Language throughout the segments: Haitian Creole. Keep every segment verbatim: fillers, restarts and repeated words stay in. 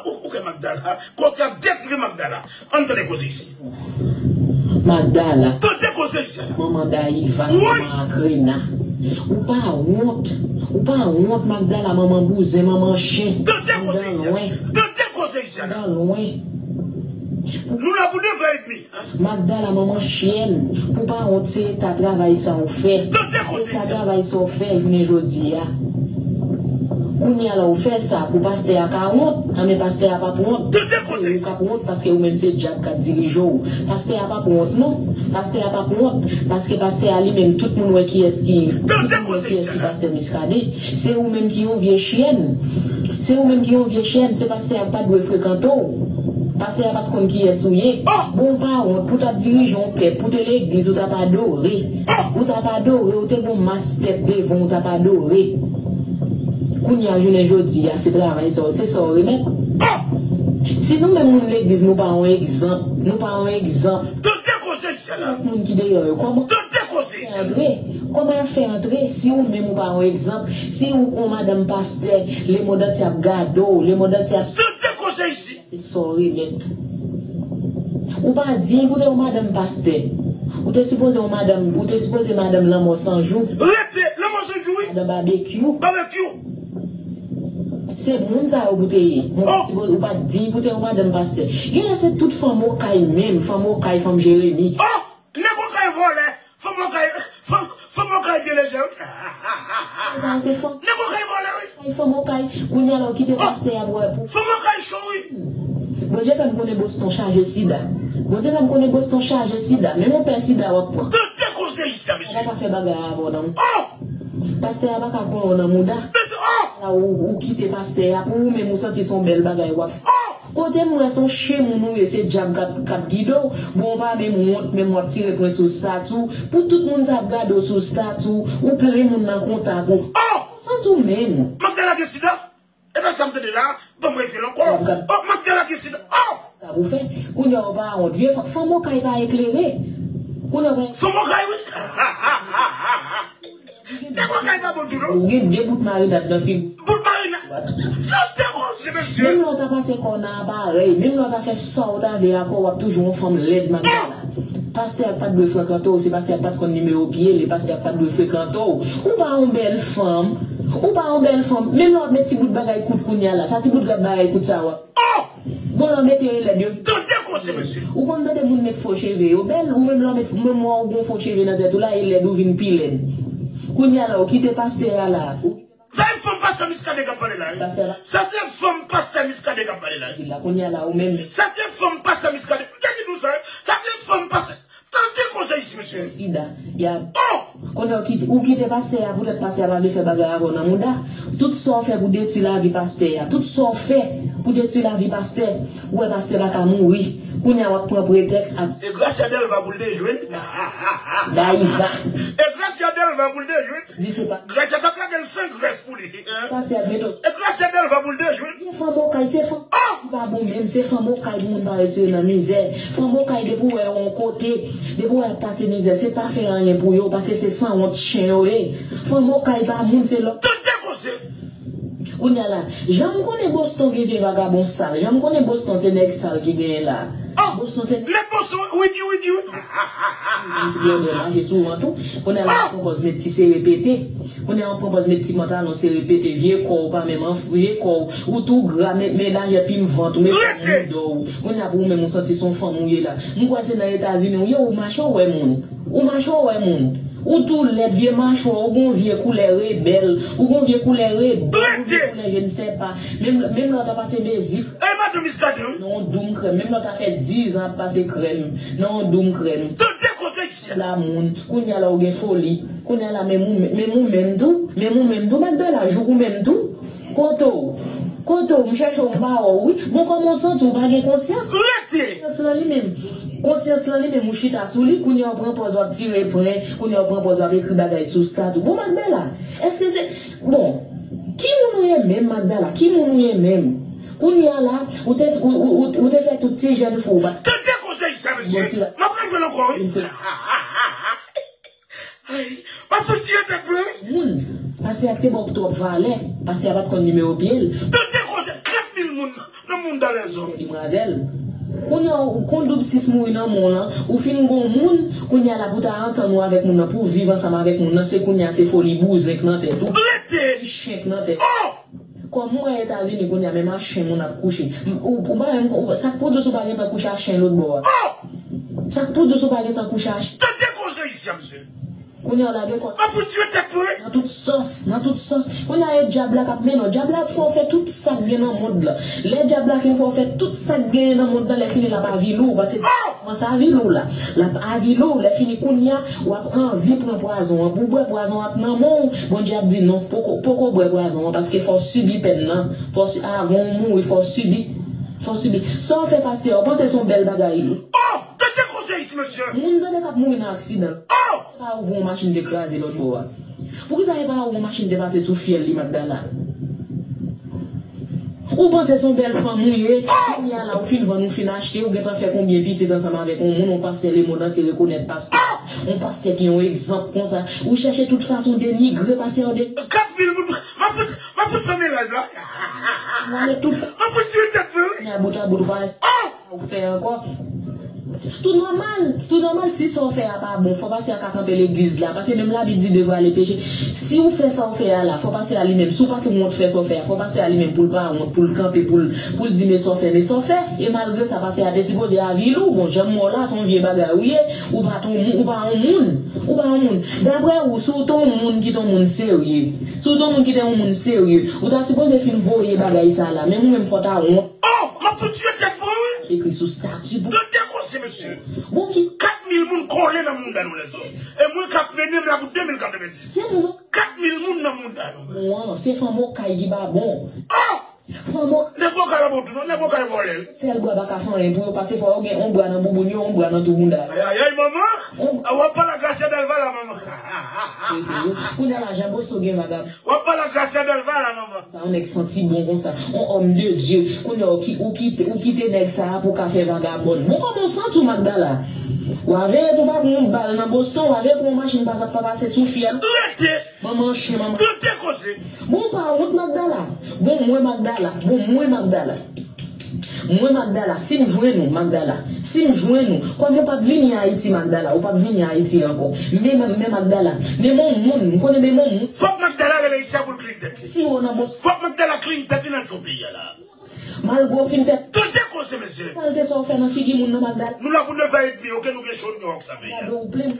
Ou kwè Magdala? Kòk ap detwi Magdala. Ann tande koze isi. Magdala. Tande koze isi la. Manman Dayiva, manman Akrena. Ou pa wont. Ou pa wont, Magdala, manman bouzen, manman chen. Tande koze isi la. Tande koze isi la. Andan lwen. Nou la pou devan epi. Magdala, manman chyèn, pou pa wont, se eta travay sa ou fè. Se eta travay sa ou fè jounen jodi a. Kounye a la ou fè sa pou pastè a ka wont, anben pastè a p ap wont. Se ou k ap wont paske ou menm se dyab k ap dirije w. Pastè a p ap wont non. Pastè a p ap wont paske pastè a li menm tout moun wè kiyès ki kiyès ki pastè Miskaden. Se ou menm ki yon vye chyèn. Se ou menm ki yon vye chyèn, se pastè a k pa t dwe frekante w. Pastè a pa t konn kiyès ou ye. Bon, ou pa wont pou w t ap dirije yon pèp, pou w te legliz, ou t ap adore. Ou t ap adore, ou te gon mas pèp devan w, ou t ap adore. Kounye a jounen jodi a, se travay sa w, se sa w remèt. Si nou menm moun legliz, nou pa yon egzanp, nou pa yon egzanp. Tout moun ki deyò yo, kòman y ap fè antre? Kòman y ap fè antre si ou menm ou pa yon egzanp? Si ou gon madanm pastè, lemonn antye ap gade w, lemonn antye ap... Tande koze isi. Se sa w remèt. Ou pa diy pou te yon madanm pastè. Ou te sipoze yon madanm, ou te sipoze madanm lanmò san jou. Rete, lanmò san jou, wi. Madanm babekyou. Babekyou. Se moun sa yo pou te ye. Ou pa t sipoze, ou pa t diy pou te yon madanm pastè. Genlè se tout fanm Okay menm, fanm Okay, fanm Jeremi. Oh! Nèg Okay vòlè, fanm Okay, fanm, fanm Okay byen lejè, wi. Sa se fanm. Nèg Okay vòlè, wi. Ay, fanm Okay, kounye a la ou kite pastè a pou wè pou. Fanm Okay cho, wi. Bondye fè m konnen Boston chaje sida. Bondye fè m konnen Boston chaje sida. Menm yon pè sida w ap pran. Tande koze isi a, mesye. Sa pa ka fè bagay avè w nan. Oh! Pastè a pa ka konnen w nan mouda. Mesye, oh! La ou, ou kite pastè a pou ou menm ou santi se yon bèl bagay w ap fè. Oh! Kote m wè se yon chen moun ou ye, se dyab k ap, k ap gide w. Bon, ou pa menm wont, menm w ap tire pwen sou stati w. Pou tout moun sa ap gade w sou stati w, ou plen moun nan kontak ou. Oh! Ou santi w menm. Magdala gen sida? E pa sa m tande la, ban m rejwe l ankò. Oh, Magdala gen sida. Oh! Sa pou fè. Kounye a ou pa wont. Vye fanm, fanm Okay pa eklere. Kounye a ou pa... Fanm Okay, wi. Nèg Okay pa bon tou, non. Ou gen de bout marinad nan figi w. Bout marinad. Tande koze, mesye. Menm lè w ta pase kò w nan aparèy, menm lè w ta fè sa w ta vle ak kò w, w ap toujou yon fanm lèd, Magdala. Pastè a pa t dwe frekante w, se pastè a pa t konn nimewo pye l, e pastè a pa t dwe frekante w. Ou pa yon bèl fanm. Ou pa yon bèl fanm. Menm lè w ap met ti bout bagay kout kounye a la, sa ti bout bagay kout sa w ap... Oh! Bon, lè w mete yo lèd yo. Tande koze, mesye. Ou konn tande moun met fo cheve yo bèl, ou menm lè w met, menm wè w gon fo cheve nan tèt ou la, e lèd ou vin pi lèd. Kounye a la, ou kite pastè a la. Ou... Sa se fanm pastè Miskaden k ap pale la, wi. Pastè la. Sa se fanm pastè Miskaden k ap pale la, wi. Kounye a la, ou menm. Sa se fanm pastè Miskaden. M te di nou sa, wi. Sa se fanm pastè. Tande koze isi, mesye. Sida. Y a... Oh! Kounye a ou kite, ou kite pastè a, poutèt pastè a pa vle fè bagay avè w nan mouda. Tout sa w fè pou detwi lavi pastè a. Tout sa w fè pou detwi lavi pastè. Ou wè pastè pa ka mouri. Kounye a w ap pran pretèks ak... E Gracia Delva pou l te jwenn. Dayiva. E Gracia Delva pou l te jwenn. Di se pa... Gracia t ap lage l san grès pou li. Pastè a gen to... E Gracia Delva pou l te jwenn. Fanm Okay, se fanm ki pa bon menm, se fanm Okay pou moun pa retire nan mizè. Fanm Okay depi w wè yo yon kote, depi w wè y ap pase mizè, se pa fè anyen pou yo, paske se sanwont chen yo ye. Fanm Okay pa moun, se lòt. Tande koze. Kounye a la, jan m konnen Boston gen vye vagabon sal, jan m konnen Boston se nèg sal ki genyen la. Oh! Boston se nèg Boston, wigi, wigi, wi. Yon ti blòdè mache souvan tou. Kounye a la, pran pòz met ti sere pete. Kounye a w ap pran pòz met ti pantalon sere pete, vye kò w pa menm anfle, vye kò w, ou tou gra, men, men lajè plim vant ou, men fòm mouda w. Kounye a pou ou menm ou santi se yon fanm ou ye la. M kwè se nan Etazini ou ye, ou mache w wè moun. Ou mache w wè moun. Ou tou lèd, vye machwa, ou gon vye koulè rebèl, ou gon vye koulè rebèl, ou vye koulè je ne sais pas. Menm, menm lè w ta pase mezi nan yon doum krèm, menm lè w ta fè diz an ap pase krèm nan yon doum krèm. Tande koze isi a. La moun, kounye a la ou gen foli. Kounye a la, menm ou, menm ou menm tou, menm ou menm tou, Magdala, jouk ou menm tou. Kote w? Kote w? M chèche w, m pa wè w, wi. Bon, kòman w santi w? Ou pa gen konsyans? Rete! Konsyans lan li menm. Konsyans lan li menm, ou chita sou li, kounye a w pran pòz w ap tire pwen, kounye a w pran pòz w ap ekri bagay sou stati w. Bon, Magdala, èske se, bon, ki moun ou ye menm, Magdala? Ki moun ou ye menm? Kounye a la, ou te, ou, ou, ou, ou te fè tout ti jèn fou, ou pa... Tande koze isi a, mesye. M ap rejwe l ankò, wi. Ay, m ap fè ti entèt vre, wi. Moun, pastè a te ba w twòp valè, pastè a pa t konn nimewo pye l. Tande koze, trant mil moun. Demwazèl, kounye a ou konn doub sis mouri nan men w lan, ou fin gon moun, kounye a la pou ta antann ou avèk moun nan, pou viv ansanm avèk moun nan, se kounye a se foli bouzen k nan tèt ou. Rete! Chen k nan tèt ou. Kòm mwen Etazini kounye a, menm ak chen moun ap kouche. M- Ou, ou pa menm, ou, sa k pou di w si w pa gentan kouche ak chen lòt bò a? Sa k pou di w si w pa gentan kouche ak ch- Tande konsèy isi a, mesye. Kounye a w lage kò. M ap fout tiye tèt mwen. Nan tout sòs, nan tout sòs. Kounye a e dyab la k ap mennen w. Dyab la ap fè w fè tout sa k gen nan mond lan. Lè dyab la fin fè w fè tout sa k genyen nan mond lan, lè fini l ap avili w, paske kòmanse avili w la. L ap avili w, lè fini kounye a, w ap anvi pran pwazon an. Pou w bwè pwazon an ap nan men w, Bondye ap di non, poko, poko bwè pwazon an, paske fò w sibi pèn nan. Fò w si- avan w mouri, fò w sibi. Fò w sibi. Sa w fè pastè a, w panse se yon bèl bagay? Oh! Tande konsèy isi, mesye. Moun tande k ap mouri nan aksidan. Oh! Pa ou pou yon machin te kraze lòt bò a? Poukisa e pa ou yon machin te pase sou fyèl li, Magdala? Ou panse se yon bèl fanm ou ye? Kounye a la, ou fin vann, ou fin achte, ou gentan fè konbyen pitit ansanm avèk yon moun, yon pastè lemonn antye rekonèt pastè. Yon pastè ki yon egzanp konsa. Ou chèche tout fason denigre pastè a, de- Kat mil moun, m ap fout, m ap fout fèmen live la. Ou ale tout. M ap fout tiye tèt mwen, wi. Kounye a bout a bout, ou pa ou fè ankò. Tou nòmal, tou nòmal, si sa w fè a pa bon, fò pastè a ka kanpe legliz la. Paske menm Labib di devwa le peche. Si w fè sa w fè a la, fò pastè a li menm, si w pa te wont fè sa w fè a, fò pastè a li menm pou l pa wont, pou l kanpe, pou l, pou l di men sa w fè, men sa w fè. E malgre sa, pastè a te sipoze avili w. Bon, jan m wè w la, se yon vye bagay ou ye. Ou pa t yon moun, ou pa yon moun. Ou pa yon moun. Daprè ou, si w te yon moun ki te yon moun serye, si w te yon moun ki te yon moun serye, ou ta sipoze fin voye bagay sa la. Men ou menm fò w ta wont. Oh, m ap fout tiye tèt mwen, wi. Ekri sou stati pou Tande konsèy, mesye. Bon, ki Kat mil moun kole nan mouda nou, lèzòm. E mwen k ap mennen m la pou de mil katrevenndis. Se moun Kat mil moun nan mouda nou. Bon, se fanm Okay ki pa bon. Oh! Fanm Okay. Nèg Okay la bon tou, non, nèg Okay vòlè. Sèl bra pa ka fè anyen pou yo, paske fò yo gen yon bra nan bouboun yo, yon bra nan tou mouda. Ay, ay, ay, manman. W ap pale a Gracia Delva la, manman. Kounye a la, Jan Bosso gen vagabon. W ap pale a Gracia Delva la, manman. Sa yon nèg santi bon konsa. On homme de Dieu. Kounye a ou ki- ou kite, ou kite nèg sa a pou w ka fè vagabòn. Bon, kòman w santi w, Magdala? W a veye pou w pa pran yon bal nan Boston, w a veye pou yon machin pa, pa pase sou fyèl. Rete! Manman chen, manman. Tande koze. Bon, w pa wont, Magdala? Bon, mwen, Magdala. Bon, mwen, Magdala. Mwen, Magdala, si m jwenn ou, Magdala, si m jwenn ou, kòm ou p ap vini Ayiti, Magdala, ou p ap vini Ayiti ankò. Men, men, men Magdala, men yon moun, m konnen men yon moun. Fòk Magdala rele isi a pou l clean tèt li. Si w nan bon. Fòk Magdala clean tèt li nan cho peyi a la. Malgre w fin fè Tande koze, mesye. Salte sa w fè nan figi moun nan, Magdala. Nou la pou neuf heures et demie, oke, nou gen show, nou gen rock sa peyi a. Gade w plen.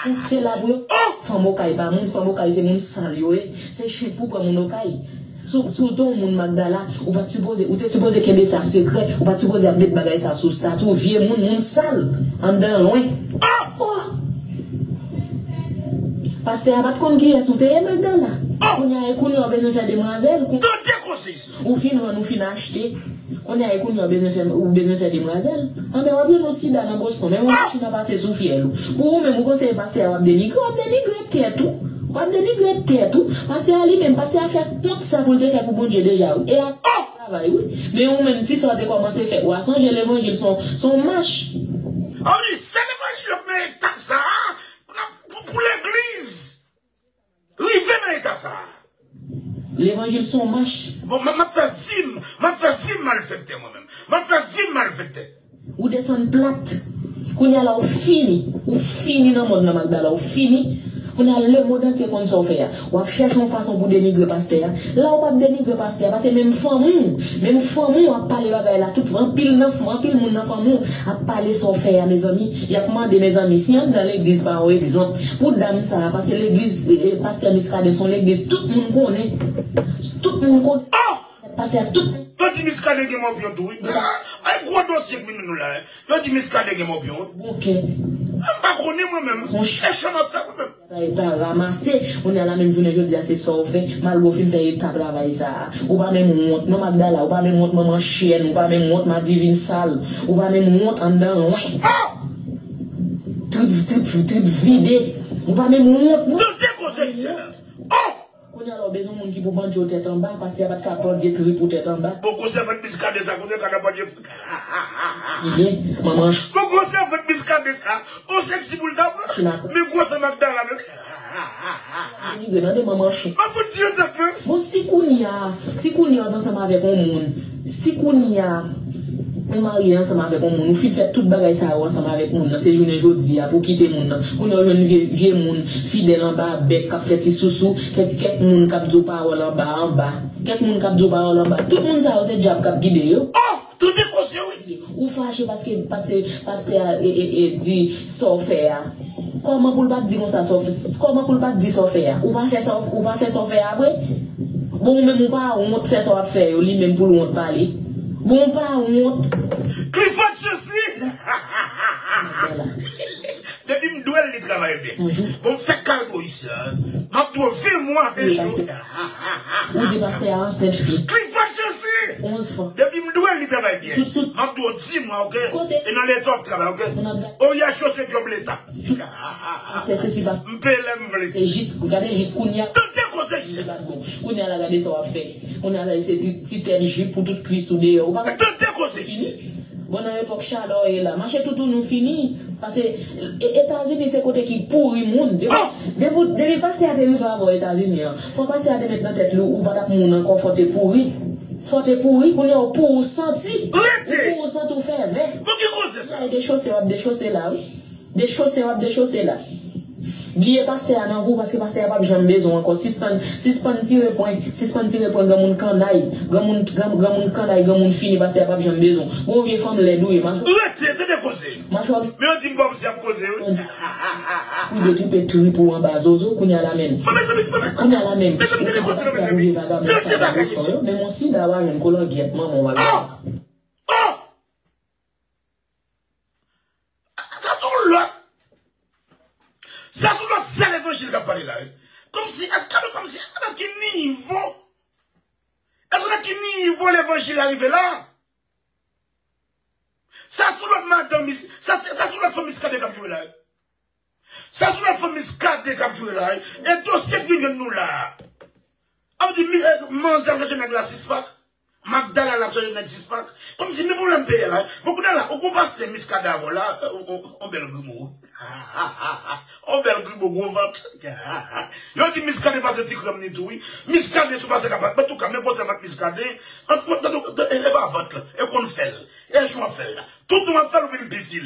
Tout se la pou yo. Oh! Fanm Okay pa moun, fanm Okay se moun sal yo ye. Se chen pou pran moun Okay. Si w, si w te yon moun, Magdala, ou pa t sipoze, ou te sipoze kenbe sa sekrè, ou pa t sipoze ap met bagay sa sou stati w, vye moun, moun sal, anndan lwen. Oh! Pastè a pa t konn kiyès ou te ye, Magdala. Kounye a, e kounye a w bezwen fè demwazèl. Tande koze. Ou fin vann, ou fin achte. Kounye a, e kounye a w bezwen fè, ou bezwen fè demwazèl. Anben, w ap jwenn yon sida nan Boston, men yon machin ap pase sou fyèl ou. Pou ou menm, ou panse e pastè a w ap denigre, w ap denigre tèt ou. W ap denigre tèt ou. Pastè a li menm, pastè a fè tout sa pou l te fè pou Bondye deja, wi. E a travay, wi. Men ou menm, ti sa w te kòmanse fè. W a sonje levanjil se yon, se yon mach. A wi, se levanjil yo k nan eta sa a. Pou, pou legliz rive nan eta sa a. Levanjil se yon mach. Bon, m, m ap fè vi m, m ap fè vi m malfektè mwen menm. M ap fè vi m malfektè. Ou desann plat. Kounye a la ou fini. Ou fini nan mond nan, Magdala, ou fini. Kounye a lemonn antye konn sa w fè a. W ap chèche yon fason pou denigre pastè a. La ou p ap denigre pastè a, paske menm fanmi w, menm fanmi w ap pale bagay la. Tout, anpil nan, anpil moun nan fanmi w ap pale sa w fè a, mezanmi. Y ap mande, mezanmi, si anndan legliz pa yon egzanp pou dam sa a, paske legliz, eh, eh, pastè Miskaden se yon legliz tout moun konnen. Tout moun konnen. Pastè a tout moun. Yo di Miskaden gen mòpyon tou, wi. Ay, gwo dosye k vin nou la, eh. Yo di Miskaden gen mòpyon, wi. Bon kè. M pa konnen mwen menm. E chan m ap fè mwen menm. Bagay ta ramase. Kounye a la menm jounen jodi a se sa w fè. Malgre w fin fè eta travay sa a. Ou pa menm wont non, Magdala. Ou pa menm wont, manman chen. Ou pa menm wont, madivin sal. Ou pa menm wont anndan lwen. Trip, trip, trip vide. Ou pa menm wont non. Tande koze isi a. Oh! Kounye a la w bezwen moun ki pou pandye w tèt anba, pastè a pa t ka pandye trip ou tèt anba. Bon, gwo sèvant Miskaden sa, kounye a ka nan pandye. Li byen, manman. Bon, gwo sèvant Miskaden sa, on seksi pou l ta pran. Men gwo sè Magdala, men. Denigre, tande manman chen. M ap fout tiye tèt mwen. Bon, si kounye a, si kounye a w t ansanm avèk yon moun, Si kounye a ou marye ansanm avèk yon moun, ou fin fè tout bagay sa yo ansanm avèk moun nan, se jounen jodi a pou w kite moun nan. Kounye a ou jwenn vye, vye moun fidèl anba bèk k ap fè ti sousou, kèk, kèk moun k ap di w pawòl anba, anba. Kèk moun k ap di w pawòl anba. Tout moun sa yo se dyab k ap gide yo. Oh! Tande koze wi! Ou fache paske, paske pastè a e, e, e, di sa w fè a. Kòman pou l pa t di konsa sa w fè? Kòman pou l pa t di sa w fè a? Ou pa fè sa w, ou pa fè sa w fè a vre? Bon, ou menm ou pa wont fè sa w ap fè yo, li menm pou l wont pale. Bon, ou pa wont. Clifford Chesly! Depi m dwe l, li travay byen. Bonjou. Bon, m fèk kay Moyiz la. M ap dwe ven mwa e jou. Ou di pastè a ansent fi. Clifford Chesly! Onz fwa. Depi m dwe l, li travay byen. M ap dwe di mwa, oke? E nan leta w ap travay, oke? Oryachyo se djòb leta. Pastè se si pa. M peye lè m vle. Se jis, gade jis kounye a. Tande koze isi. Kounye a la gade sa w ap fè. Kounye a la se ti, ti tèt jip pou tout kwis ou deyò. Ou pa ka. Tande koze isi. Bon, nan epòk chalè w ye la, mache toutouni w fini. Paske e, Etazini se kote ki pouri moun. Depi, depi, depi pastè a te rive avè w Etazini an, fò pastè a te met nan tèt li ou pa t ap moun ankò, fò te pouri. Fò te pouri, kounye a w pou ou santi. Ou pou ou santi w fè vè. Bon, ki koze sa? Sa e dechose w ap dechose la, wi. Dechose w ap dechose la. Bliye pastè a nan vi w, paske pastè a p ap janm bezwen w ankò. Sispann, sispann tire pwen, sispann tire pwen granmoun kanay, granmoun, gran, granmoun kanay, granmoun fini, pastè a p ap janm bezwen w. Bon, vye fanm lèd ou ye, mache. Rete, tande koze. Mache w. Men yo di m bòm se ap koze, wi. Pou de twoupe trip ou anba zozo, kounye a la menm. Bon, mezanmi, bon, men. Kounye a la menm. Mezanmi, tande koze, non, mezanmi. Vye vagabon sa, vagabon sa yo. Men yon sida w a jwenn kolangyèt manman w al. Oh! Oh! Sa sou lòt. Sa sou lòt, se levanjil k ap pale la, wi. Kòmsi, èske nou, kòmsi, èske nan ki nivo, èske nan ki nivo levanjil la rive la? Sa sou lòt madanm, sa, sa sou lòt fanm Miskaden k ap joure la, wi. Sa sou lòt fanm Miskaden k ap joure la, wi. E dosye k vin jwenn nou la. Ap di, mi, eh, manzè ap chèche nèg la sis pak. Magdala l ap chèche nèg sis pak. Kòmsi men pwoblèm peyi a la. Bon, kounye a la, ou gon pastè Miskaden avè w la, eh, on, on, on bèl grimo. On bèl grimo, gwo vant. Yo di Miskaden pase ti krèm ni tou, wi. Miskaden sou pase ka pa. Antouka, men gwosè vant Miskaden. An, an, an, e, e pa vant la. E konn fè l. E jan w ap fè l la. Tout jan w ap fè l, ou vin pi fil.